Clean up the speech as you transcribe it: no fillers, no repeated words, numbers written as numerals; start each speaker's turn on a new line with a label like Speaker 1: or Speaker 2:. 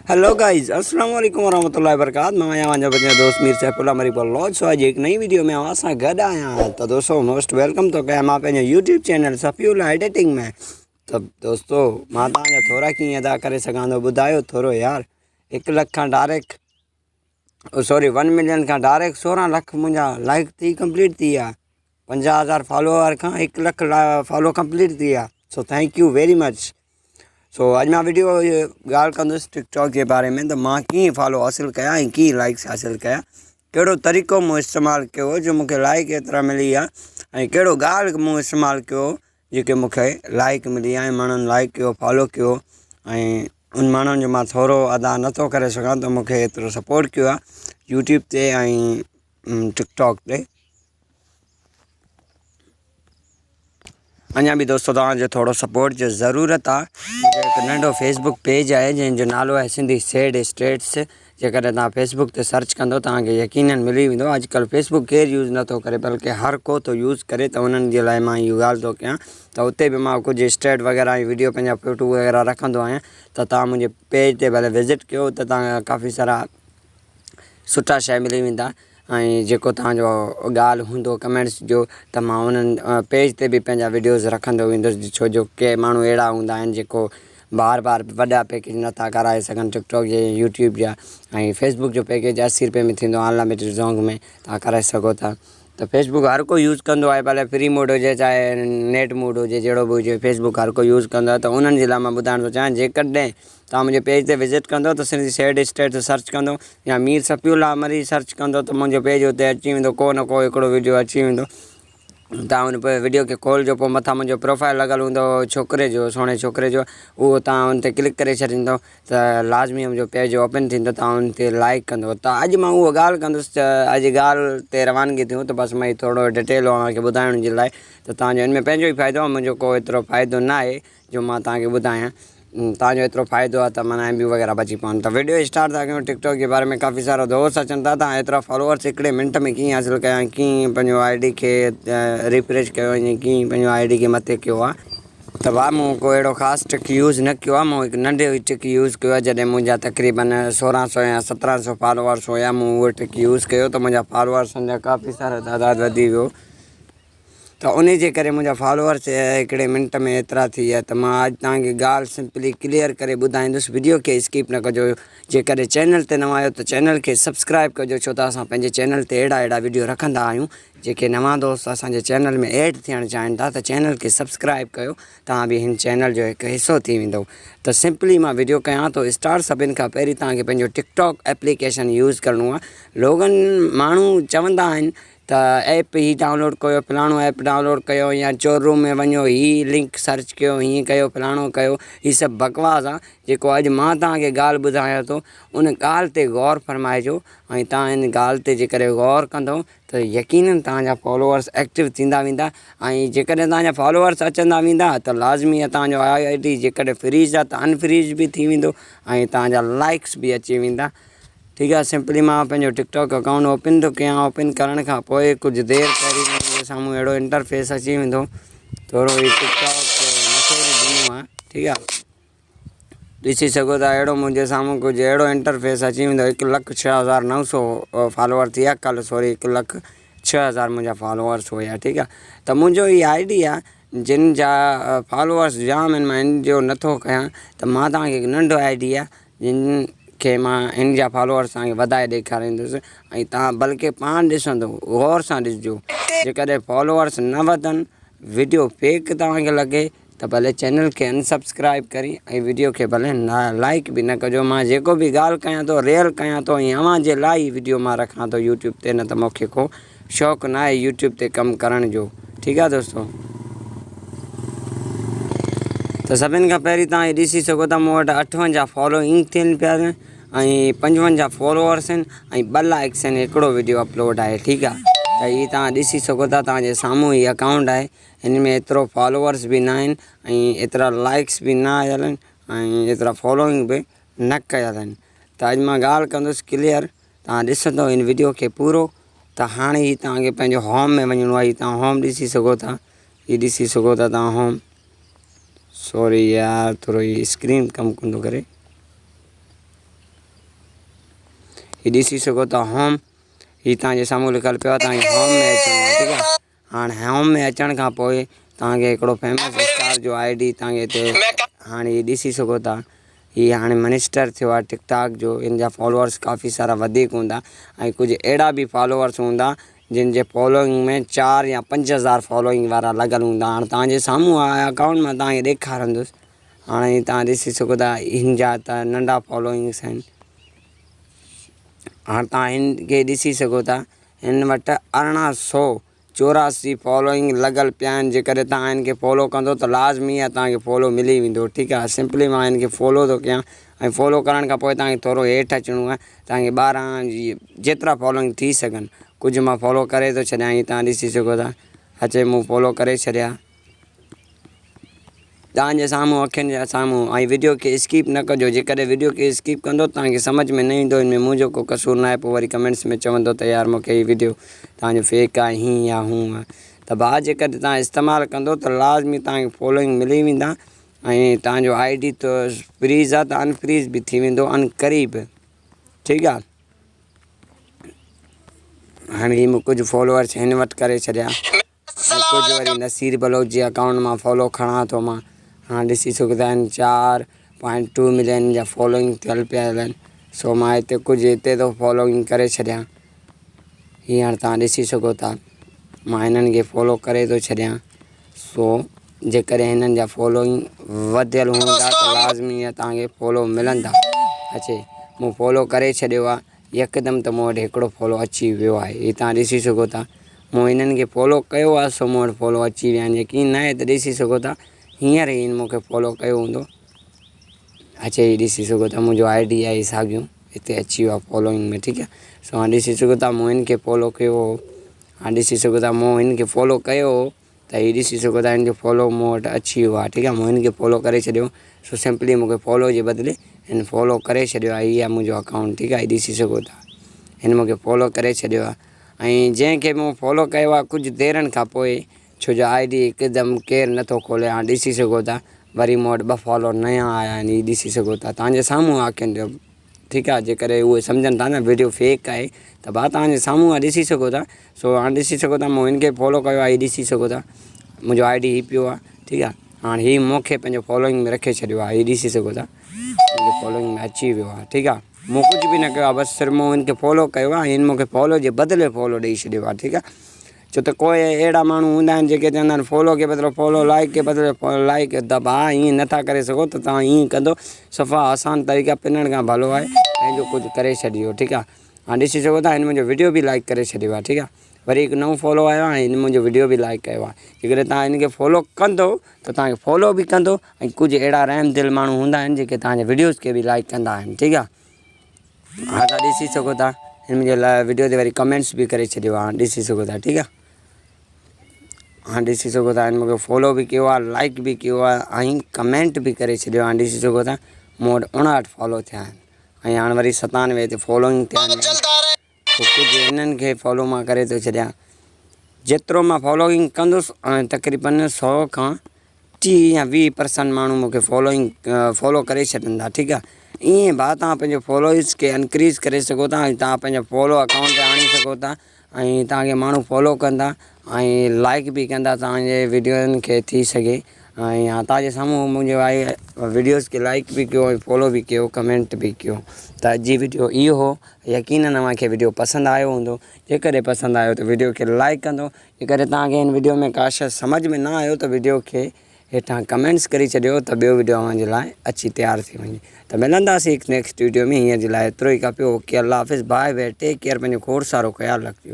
Speaker 1: Hello guys السلام عليڪم ورحمة الله وبرڪاته مان آهيان اوهان جو پنهنجو دوست مير سيف الله مري بلوچ سو اڄ هڪ نئين ويڊيو ۾ اوهان سان گڏ آهيان ته دوستو موسٽ welcome ٿو ڪيان مان پنهنجو يوٽيوب چينل صفي الله ايڊيٽنگ ۾ ته دوستو مان توهان جا ٿورا ڪيئن ادا ڪري سگهان ٿو ٻڌايو ٿورو يار هڪ لک کان ڊائريڪٽ سوري ون ملين کان ڊائريڪٽ سورهن لک منهنجا لائڪ ٿي ڪمپليٽ ٿي ويا 50 هزار فالوور کان هڪ لک فالو ڪمپليٽ ٿي ويا so thank you very much so اڄ مان ويڊيو ڳالهه ڪندس ٽڪ ٽاڪ جي باري ۾ ته مان ڪيئن فالو حاصل ڪيا ۽ ڪيئن لائڪس حاصل ڪيا ڪهڙو طريقو مون استعمال ڪيو جو مونکي لائڪ ايترا ملي ويا ۽ ڪهڙو ڳالهه مون استعمال ڪيو جيڪي مونکي لائڪ ملي ويا ۽ ماڻهن لائڪ ڪيو فالو ڪيو ۽ ان ماڻهن جو مان ٿورو ادا نٿو ڪري سگهان ته مونکي ايترو سپورٽ ڪيو آهي يوٽيوب تي ۽ ٽڪ ٽاڪ تي اڃا به دوستو توهان جو ٿورو سپورٽ جي ضرورت آ منهنجو هڪ ننڍو فيسبڪ پيج آهي جنهن جو نالو آهي سنڌي سيڊ اسٽيٽس جيڪڏهن توهان فيسبڪ تي سرچ ڪندو توهان کي يقينن ملي ويندو اڄڪلهه فيسبڪ ڪير يوز نٿو ڪري بلڪه هر ڪو ٿو يوز ڪري ته انهن جي لاء مان اهو ڳالهه ٿو ڪيان ته اتي به مان ڪجهه اسٽيٽ وغيره ۽ ويڊيو پنهنجا فوٽو وغيره رکندو آهيان ته توهان منهنجي پيج تي ڀلي وزٽ ڪيو ته توهان ڪافي سارا سٺا شيء ملي ويندا ۽ جيڪو توهان جو ڳالهه هوندو ڪمينٽس جو ته مان انهن پيج تي به پنهنجا وڊيوز رکندو ويندس ڇو جو ڪي ماڻهو اهڙا هوندا آهن جيڪو بار بار وڏا پيڪيج نٿا ڪرائي سگهن ٽڪ ٽاڪ جي يوٽيوب جا ۽ فيسبڪ جو پيڪيج 80 روپئي ۾ ٿيندو آهي انلميٽيڊ زونگ ۾ توهان ڪرائي سگهو ٿا ته فيسبڪ هر ڪو يوز ڪندو آهي ڀلي فري موڊ هجي چاهي نيٽ موڊ هجي جهڙو به هجي فيسبڪ هر ڪو يوز ڪندو آهي ته انهن جي لاء مان ٻڌائڻ ٿو چاهيان جيڪڏهن توهان منهنجي پيج تي وزٽ ڪندو ته سنڌي سيڊ اسٽيٽ تي سرچ ڪندو يا مير صفي الله مري سرچ ڪندو ته منهنجو پيج اتي اچي ويندو ڪو نه ڪو هڪڙو ويڊيو اچي ويندو توهان ان ويڊيو کي کولجو پوء مٿان منهنجو پروفائل لڳل هوندو ڇوڪري جو سهڻي ڇوڪري جو اهو توهان ان تي ڪلڪ ڪري ڇڏيندو ته لازمي منهنجو پيج اوپن ٿيندو توهان ان تي لائڪ ڪندو ته اڄ مان اهو ڳالهه ڪندس ته اڄ ڳالهه تي روانگي ٿيون ته بس مان ٿورو ڊٽيل اوهان کي ٻڌائڻ جي لاء ته توهان جو ان ۾ پنهنجو ئي فائدو آهي منهنجو ڪو ايترو فائدو نه آهي جو مان توهان کي ٻڌايان توهان جو ايترو فائدو آهي ته معنيٰ ايم بي وغيره بچي پون ته ويڊيو اسٽارٽ ٿا ڪيون ٽڪ ٽاڪ جي باري ۾ ڪافي سارا دوست اچن ٿا توهان ايترا فالوورس هڪڙي منٽ ۾ ڪيئن حاصل ڪيا ۽ ڪيئن پنهنجو I D کي ريفريش ڪيو ۽ ڪيئن پنهنجو I D کي مٿي ڪيو آهي ته ڀاء مون ڪو اهڙو خاص ٽرڪ يوز نه ڪيو آهي مون هڪ ننڍي ٽرڪ يوز ڪيو آهي جڏهن منهنجا تقريبن 1600 يا 1700 فالوورس هيا مون اهو ٽرڪ يوز ڪيو ته منهنجا فالوورسن جا ڪافي سارا تعداد وڌي ويو ته انهي جي ڪري منهنجا فالوورس هڪڙي منٽ ۾ ايترا ٿي ويا ته مان اڄ توهان کي ڳالهه سمپلي ڪليئر ڪري ٻڌائيندس وڊيو کي اسڪيپ نه ڪجو جيڪڏهن چينل تي نوان آهيو ته چينل کي سبسڪرائب ڪجو ڇو ته اسان پنهنجي چينل تي اهڙا اهڙا وڊيو رکندا آهيون جيڪي نوان دوست اسان جي چينل ۾ ايڊ ٿيڻ چاهين ٿا ته چينل کي سبسڪرائب ڪيو توهان به هن چينل جو هڪ حصو ٿي ويندو ته سمپلي مان وڊيو ڪيان ٿو اسٽار سڀن کان پهرين توهان کي پنهنجو ٽڪ ٽاڪ ايپليڪيشن يوز ڪرڻو آهي لوگن ماڻهو چوندا آهن ته ايپ هي ڊائونلوڊ ڪيو فلاڻو ايپ ڊائونلوڊ ڪيو يا چور روم ۾ وڃو هي لنڪ سرچ ڪيو هيئن ڪيو فلاڻو ڪيو هي سڀ بڪواس آ جيڪو اڄ مان توهان کي ڳالهه ٻڌايان ٿو ان ڳالهه تي غور فرمائجو ۽ توهان ان ڳالهه تي جيڪڏهن غور ڪندو ته يقينن توهان جا فالوورس ايڪٽو ٿيندا ويندا ۽ جيڪڏهن توهان جا فالوورس اچندا ويندا ته لازمي توهان جو I D جيڪڏهن فريز آ ته ان فريز به ٿي ويندو ۽ توهان جا لائڪس به اچي ويندا ٺيڪ آ سمپلي مان پنهنجو ٽڪ ٽاڪ اڪائونٽ اوپن ٿو ڪيان اوپن ڪرڻ کان پوء ڪجهه دير پهرين منهنجي سامهون اهڙو انٽرفيس اچي ويندو ٿورو هي ٽڪ ٽاڪ مشهور ڏنو آ ٺيڪ آ ڏسي سگهو ٿا اهڙو منهنجي سامهون ڪجهه اهڙو انٽرفيس اچي ويندو 1,06,900 فالوور ٿي ويا ڪل سوري 1,06,000 منهنجا فالوورس هيا ٺيڪ آ ته منهنجو هي I D آ جن جا فالوورس جام آهن مان ان جو نٿو ڪيان ته مان توهان کي هڪ ننڍو I D آ جن کي مان هن جا فالوورس توهان کي وڌائي ڏيکاريندس ۽ توهان بلڪه پاڻ ڏسندو غور سان ڏسجو جيڪڏهن فالوورس نه وڌن وڊيو فيڪ توهان کي لڳي ته ڀلي چينل کي ان سبسڪرائب ڪري ۽ وڊيو کي ڀلي لائڪ به نه ڪجو مان جيڪو به ڳالهه ڪيان ٿو ريئل ڪيان ٿو ۽ اوهان جي لاء ئي وڊيو مان رکان ٿو يوٽيوب تي نه ته مونکي ڪو شوق نه آهي يوٽيوب تي ڪم ڪرڻ جو ٺيڪ آهي دوستو. ته سڀن کان پهرين توهان هي ڏسي سگهو ٿا مون وٽ 58 فالوئنگ ٿين پيا ۽ 55 فالوورس آهن ۽ 2 لائڪس آهن هڪڙو ويڊيو اپلوڊ آهي ٺيڪ آهي ته هي توهان ڏسي سگهو ٿا توهان جي سامهون هي اڪائونٽ آهي هن ۾ ايترو فالوورس به نه آهن ۽ ايترا لائڪس به نه آيل آهن ۽ ايترا فالوئنگ به نه ڪيل آهن ته اڄ مان ڳالهه ڪندس ڪليئر توهان ڏسندو هن وڊيو کي پورو ته هاڻي هي توهان کي پنهنجو هوم ۾ وڃڻو آهي توهان هوم ڏسي سگهو ٿا هي ڏسي سگهو ٿا توهان هوم سوري يار ٿورو هي اسڪرين ڪم ڪندو ڪري. هي ڏسي سگهو ٿا هوم هي توهان جي سامهون لکيل پيو آهي توهان کي هوم ۾ اچڻو آهي ٺيڪ آهي هاڻي هوم ۾ اچڻ کان پوء توهان کي هڪڙو فيمس اسٽار جو I D توهان کي هتي هاڻي هي ڏسي سگهو ٿا هي هاڻي منسٽر ٿيو آهي ٽڪ ٽاڪ جو ان جا فالوورس ڪافي سارا وڌيڪ هوندا ۽ ڪجهه اهڙا به فالوورس هوندا جن جي فالوئنگ ۾ چار يا 5000 فالوئنگ وارا لڳل هوندا. هاڻي توهان جي سامهون آهي اڪائونٽ مان توهان کي ڏيکارندس. هاڻي هي توهان ڏسي سگهو ٿا هن جا ته ننڍا فالوئنگس آهن. هاڻي توهان هن کي ڏسي سگهو ٿا هن وٽ 1884 فالوئنگ لڳل پيا آهن. جيڪڏهن توهان هن کي فالو ڪندو ته لازمي آهي توهان کي فالو ملي ويندو. ٺيڪ آهي سمپلي مان هن کي فالو ٿو ڪيان ۽ فالو ڪرڻ کان پوء توهان کي ٿورو هيٺ اچڻو آهي. توهان کي 12 جيترا فالوئنگ ٿي سگهن ڪجهه مان فالو ڪري ٿو ڇڏيان. هي توهان ڏسي سگهو ٿا اچي مون فالو ڪري ڇڏيا توهان جي سامهون اکين جي سامهون. ۽ وڊيو کي اسڪيپ نه ڪجو. جيڪڏهن وڊيو کي اسڪيپ ڪندو توهان کي سمجهه ۾ نه ايندو. ان ۾ منهنجو ڪو قصور ناهي. پوء وري ڪمينٽس ۾ چوندو ته يار مونکي هي وڊيو توهان جو فيڪ آهي هين يا هون آهي. ته ڀاء جيڪڏهن توهان استعمال ڪندو ته لازمي توهان کي فالوئنگ ملي ويندا ۽ توهان جو I D ته فريز آهي ته ان فريز به ٿي ويندو ان قريب. ٺيڪ آهي هاڻي هي مون ڪجهه فالوورس هن وٽ ڪري ڇڏيا ۽ ڪجهه وري نصير بلوچ جي اڪائونٽ مان فالو کڻان ٿو مان. هاڻي ڏسي سگهندا آهن 4.2 ملين جا فالوئنگ ٿيل پيا آهن. سو مان هتي ڪجهه هتي ٿو فالوئنگ ڪري ڇڏيان. هي هاڻي توهان ڏسي سگهو ٿا مان هنن کي فالو ڪري ٿو ڇڏيان. سو جيڪڏهن هنن جا فالوئنگ وڌيل هوندا ته لازمي توهان کي فالو ملندا. اچي مون فالو ڪري ڇڏيو آهي يڪدم ته مون وٽ هڪڙو فالو اچي ويو آهي. هي توهان ڏسي سگهو ٿا مون هنن کي فالو ڪيو آهي سو مون وٽ فالو اچي ويا آهن. يقين ناهي ته ڏسي سگهو ٿا هينئر ئي هن مون کي فالو ڪيو هوندو. اچي هي ڏسي سگهو ٿا منهنجو I D آهي ساڳيون هتي اچي ويو آهي فالوئنگ ۾ ٺيڪ آهي. سو هاڻي ڏسي سگهو ٿا مون هن کي فالو ڪيو هو. هاڻي ڏسي سگهو ٿا مون هن کي فالو ڪيو هو ته هي ڏسي سگهو ٿا هن جو فالو مون وٽ اچي ويو آهي. ٺيڪ آهي مون هن کي فالو ڪري ڇڏيو. سو سمپلي مون کي فالو جي بدلي هن فالو ڪري ڇڏيو آهي. هي آهي منهنجو اڪائونٽ. ٺيڪ آهي هي ڏسي سگهو ٿا هن مون کي فالو ڪري ڇڏيو آهي ۽ جنهن کي مون فالو ڪيو آهي ڪجهه ديرن کان پوء ڇو جو I D هڪدم ڪير نٿو کولي. هاڻ ڏسي سگهو ٿا وري مون وٽ ٻه فالو نيا آيا آهن. هي ڏسي سگهو ٿا توهان جي سامهون آکين جو. ٺيڪ آهي جيڪڏهن اهي سمجهن ٿا نه وڊيو فيڪ آهي ته ڀاء توهان جي سامهون آهي ڏسي سگهو ٿا. سو هاڻ ڏسي سگهو ٿا مون هن کي فالو ڪيو آهي. هي ڏسي سگهو ٿا منهنجو I D هي پيو آهي. ٺيڪ آهي هاڻ هي مون کي پنهنجو فالوئنگ ۾ رکي ڇڏيو آهي. هي ڏسي سگهو ٿا منهنجو فالوئنگ ۾ اچي ويو آهي. ٺيڪ آهي مون ڪجهه به نه ڪيو آهي بس صرف مون هن کي فالو ڪيو آهي. هن مون کي فالو جي بدلي فالو ڏئي ڇڏيو آهي. ٺيڪ آهي ڇو ته ڪوئي اهڙا ماڻهو هوندا آهن جيڪي چوندا آهن فالو کي بدلو فالو لائڪ کي بدلو لائڪ ته ڀاء ائين نٿا ڪري سگهو ته توهان ائين ڪندو صفا آسان طريقا پنڻ کان ڀلو آهي پنهنجو ڪجهه ڪري ڇڏجو. ٺيڪ آهي هاڻي ڏسي سگهو ٿا هن منهنجو وڊيو به لائڪ ڪري ڇڏيو آهي. ٺيڪ آهي وري هڪ نئون فالو آيو آهي هن منهنجو وڊيو به لائڪ ڪيو آهي. جيڪڏهن توهان هن کي فالو ڪندو ته توهان کي فالو به ڪندو ۽ ڪجهه اهڙا رحم دل ماڻهو هوندا آهن جيڪي توهان جي وڊيوز کي به لائڪ ڪندا آهن. ٺيڪ آهي ها توهان ڏسي سگهو ٿا هن منهنجي لاء وڊيو تي وري ڪمينٽس به ڪري ڇڏيو آهي. ڏسي سگهو ٿا. ٺيڪ آهي هاڻي ڏسي سگهو ٿا هن مونکي فالو به ڪيو آهي لائڪ به ڪيو آهي ۽ ڪمينٽ به ڪري ڇڏيو آهي. ڏسي سگهو ٿا مون وٽ 59 فالو ٿيا آهن ۽ هاڻي وري 97 تي فالوئنگ ٿيا آهن. سو ڪجهه هنن کي فالو مان ڪري ٿو ڇڏيان. جيترو مان فالوئنگ ڪندس ۽ تقريبن 100 کان 30 يا 20 پرسنٽ ماڻهو مون کي فالوئنگ فالو ڪري ڇڏندا. ٺيڪ آهي ائين ڀاء توهان پنهنجو فالوئرس کي انڪريز ڪري سگهو ٿا ۽ توهان پنهنجو فالو اڪائونٽ تي آڻي سگهو ٿا ۽ توهان کي ماڻهو فالو ڪندا ۽ لائڪ به ڪندا توهان جي وڊيوئن کي ٿي سگهي ۽ توهان جي سامهون منهنجو آهي وڊيوز کي لائڪ به ڪيو ۽ فالو به ڪيو ڪمينٽ به ڪيو. ته اڄ جي وڊيو اهو هو. يقينن اوهان کي وڊيو پسند آيو هوندو. جيڪڏهن پسند آيو ته وڊيو کي لائڪ ڪندو. جيڪڏهن توهان کي هن وڊيو ۾ ڪا شيء سمجهه ۾ نه آيو ته وڊيو کي هيٺان ڪمينٽس ڪري ڇڏيو ته ٻيو وڊيو اوهان جي لاء اچي تيار ٿي وڃي. ته ملنداسين هڪ نيڪسٽ وڊيو ۾ هينئر جي لاء ايترو ئي ڪافي. اوڪي الله حافظ باء باء ٽيڪ ڪيئر پنهنجو کوڙ سارو خيال رکجو.